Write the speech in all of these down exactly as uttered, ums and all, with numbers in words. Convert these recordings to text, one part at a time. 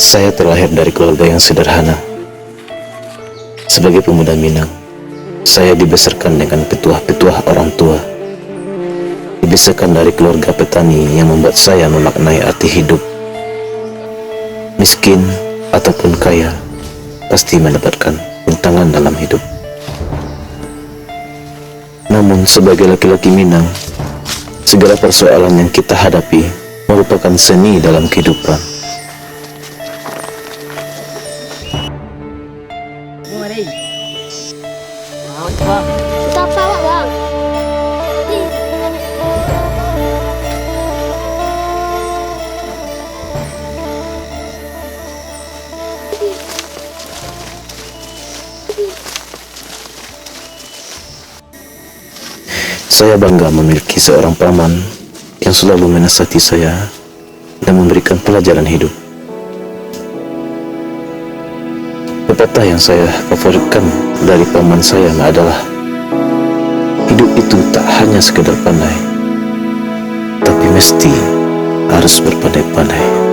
Saya terlahir dari keluarga yang sederhana. Sebagai pemuda Minang, saya dibesarkan dengan petuah-petuah orang tua. Dibesarkan dari keluarga petani yang membuat saya memaknai arti hidup. Miskin ataupun kaya, pasti mendapatkan rintangan dalam hidup. Namun, sebagai laki-laki Minang, segala persoalan yang kita hadapi merupakan seni dalam kehidupan. Saya bangga memiliki seorang paman yang selalu menasihati saya dan memberikan pelajaran hidup. Pepatah yang saya favoritkan dari paman saya adalah, "Hidup itu tak hanya sekedar pandai, tapi mesti harus berpandai-pandai."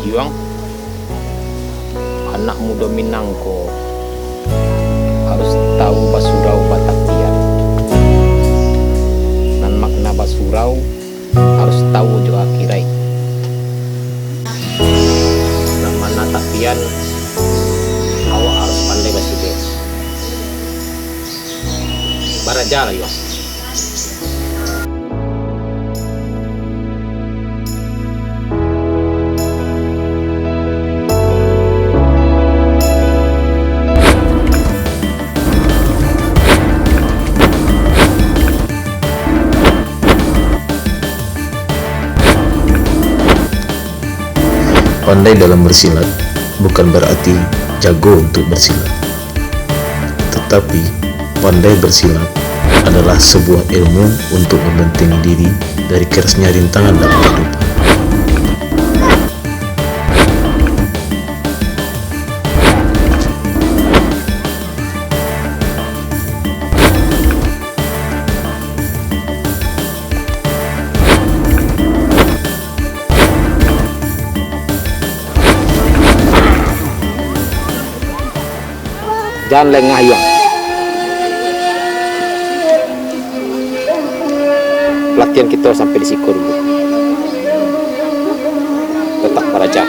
Yuang, anak mudo Minang ko harus tahu basurau batapian. Nan makna basurau harus tahu jo akiraik. Nan makna tapian, awak harus pandai basude. Barajalah, Yuang. Pandai dalam bersilat bukan berarti jago untuk bersilat. Tetapi, pandai bersilat adalah sebuah ilmu untuk membentengi diri dari kerasnya rintangan dalam hidup. Jan lengah, Yuang. Latihan kito sampai di siko dulu. Tetap baraja.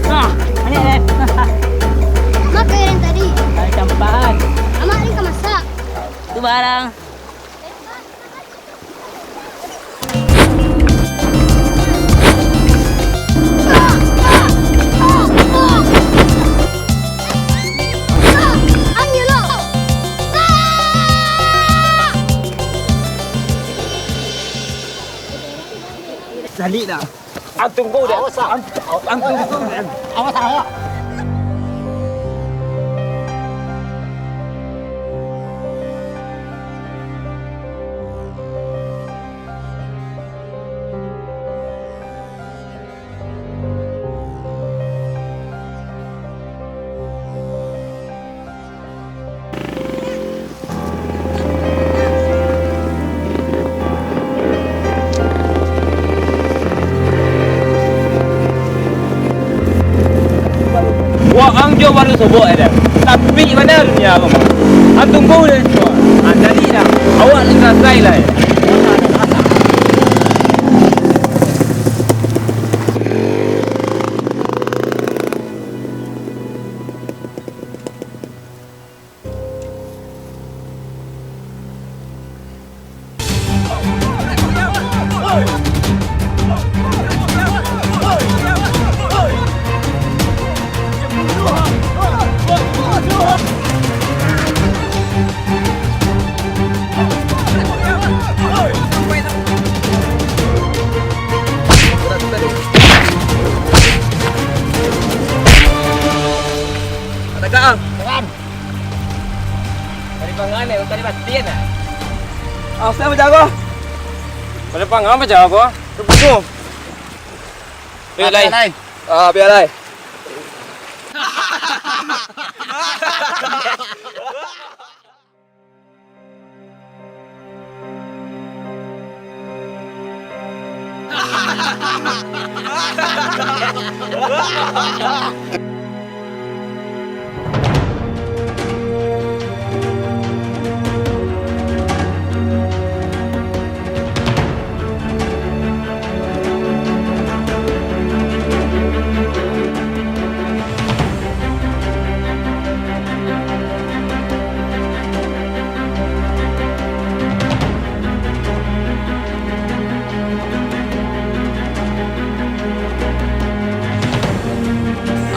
Nah, ini deh. Mak keren tadi. Tadi campaan. Amak ni ka masak. Tu barang. Salik dah. Ang tunggu deh. Awas, ah. Ang, ang tunggu deh. Awas, ah. Waang jo baru sobok ado. Tapi bana dunia ko mah. Ang tunggu deh. Jadi dah, awak ni salasai lai. Tadi pangan ya, tadi mati ya. Ah, saya menjaga. Tadi pangan apa jago? Terbunuh. Biar lai. Ah, biar lai.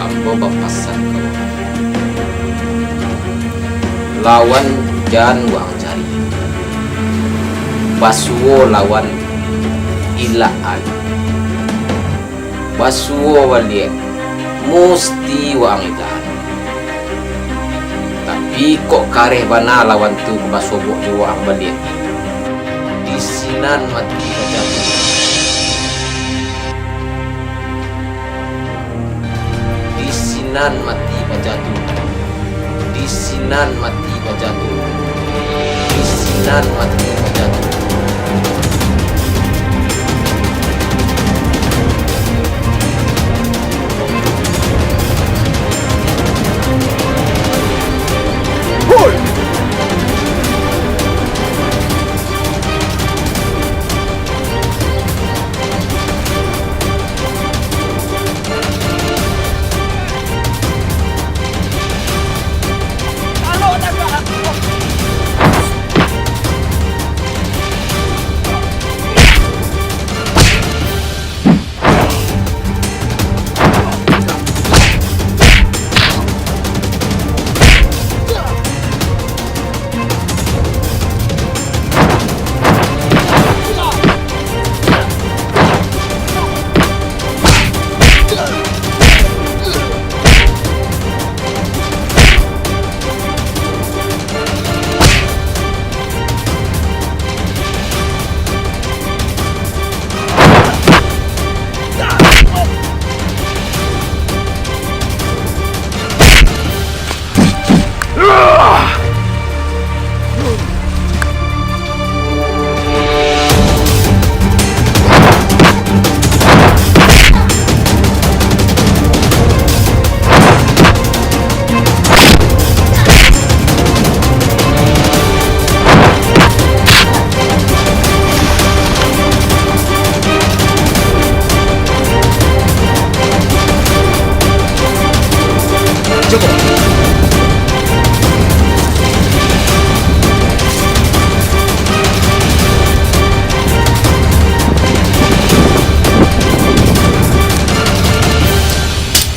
Ambo bapasan ka urang, lawan jan waang cari, basuo lawan ilaan. Basuo baliak, musti waang ilaan. Tapi, kok kareh bana lawan tu ka basobok jo waang baliak. Di sinan mati bajatuah. Di sinan mati bajatuah. Di sinan mati bajatuah. Di sinan mati bajatuah. Hoi!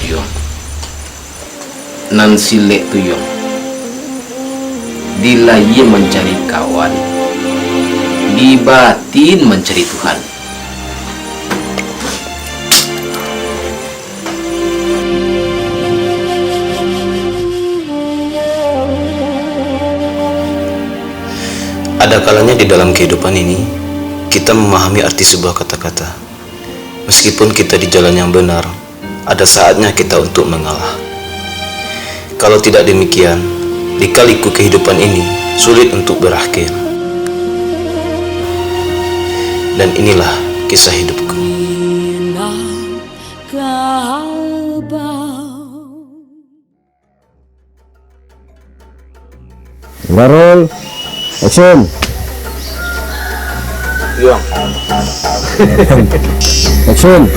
Iyo. Nan silek tu, Yong. Di layie mancari kawan, di batin mancari Tuhan. Ada kalanya di dalam kehidupan ini, kita memahami arti sebuah kata-kata. Meskipun kita di jalan yang benar, ada saatnya kita untuk mengalah. Kalau tidak demikian, lika-liku kehidupan ini sulit untuk berakhir. Dan inilah kisah hidupku. Barol, Action. Yuang. Action.